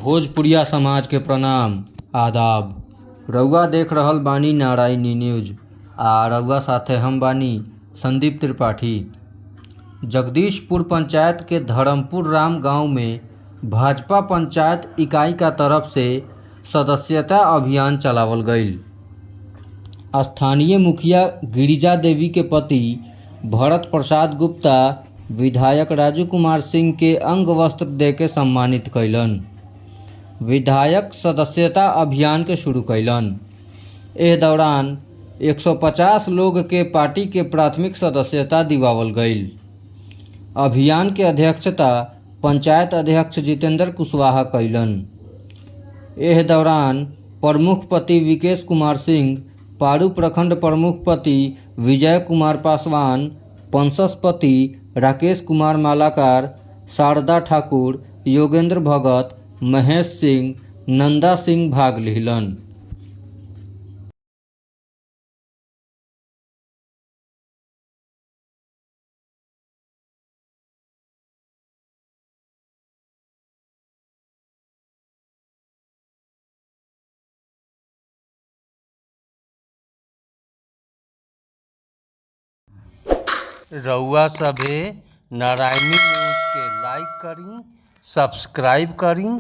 भोजपुरिया समाज के प्रणाम, आदाब। रउआ देख रहल बानी नारायणी न्यूज आ रउआ साथे हम बानी संदीप त्रिपाठी। जगदीशपुर पंचायत के धर्मपुर राम गांव में भाजपा पंचायत इकाई का तरफ से सदस्यता अभियान चलावल गईल। स्थानीय मुखिया गिरिजा देवी के पति भरत प्रसाद गुप्ता विधायक राजू कुमार सिंह के अंग वस्त्र देके सम्मानित कइलन। विधायक सदस्यता अभियान के शुरू कइलन। एह दौरान 150 लोग के पार्टी के प्राथमिक सदस्यता दिवावल गईल। अभियान के अध्यक्षता पंचायत अध्यक्ष जितेंद्र कुशवाहा कइलन। एह दौरान प्रमुख पति विकेश कुमार सिंह, पारू प्रखंड प्रमुख पति विजय कुमार पासवान, पंससपति राकेश कुमार मालाकार, शारदा ठाकुर, योगेंद्र भगत, महेश सिंह, नंदा सिंह भाग लिहलन। रउआ सभे नारायणी न्यूज़ के लाइक करी, सब्सक्राइब करी।